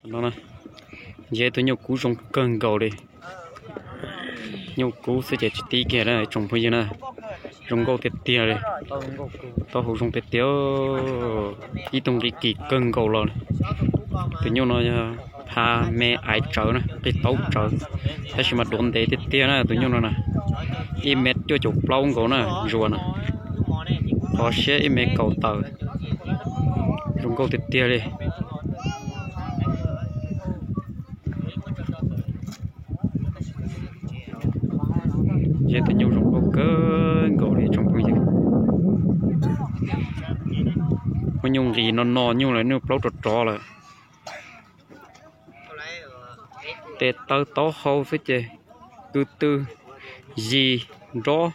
No na, yog tus nyuj kub zoo kawg nkaus li. Nyuj kub xwb ces tsis tib kiag na tsoom phooj ywg na. Zoo nkauj tiag tiag li. Taub hau zoo tiag tiag. Ib tug nqi kis kawg nkaus los. Tus nyuj no yog pha me aiv tsawv na, qig taub tsawv, tab sis mas duav ntev tiag tiag na tus nyuj no na. Ib mev cuaj caum plaub nkaus na, zuas na. Qhov siab ib mev kaum tawm. Zoo nkauj tiag tiag li. Yog tus nyuj zoo nkauj kawg nkaus li tsoom phooj ywg. Muaj nyuj nqis no no nyuj lawm, nyuj plaub rov rov lawm. Tes taw taub hau xwb ces tw tw, yig nrob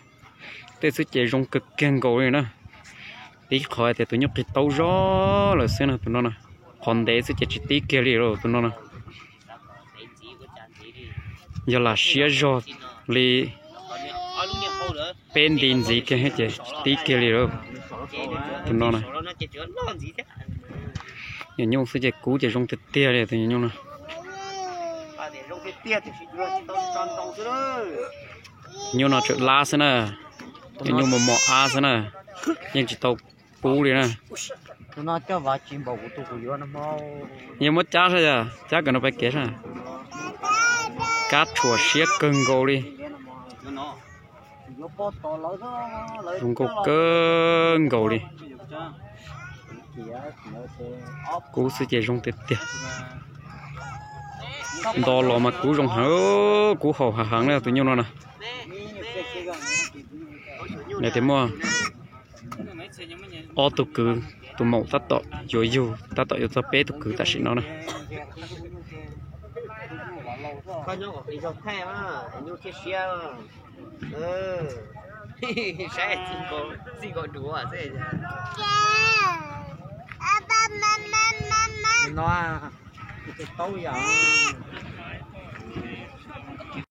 tej xwb ces zoo kawg kiag nkaus li na. Tib qhov tias tus nyuj qig taub zog lawm xwb na tus no na. Qhov ntev xwb ces tsis tib kiag li lauj tus no na. Yog lam siab zog li peb nti ntxiv kiag ces tib kiag li lauj tus no na. Nyuam nyuj xwb ces kub ces zoo tiag tiag li tus nyuam nyuj no. Nyuj no tseem lab xwb na. Nyuam nyuj mos mos ab xwb na. Yeej tsis tau pub li na. Yog muab cab saib yog cab kom nws pais kev saib. Kab tshuam siab kawg nkaus li. Zoo nkauj kawg nkaus li. Kub xwb ces zoo tiag tiag. Nto los mas kub zoo heev, kub haum heev heev li tus nyuj no na. Nws tias muaj ob tug kwv, tus maum tab tom yuav yug, tab tom yuav txog peb tug kwv tam sim no na. No, taub yam.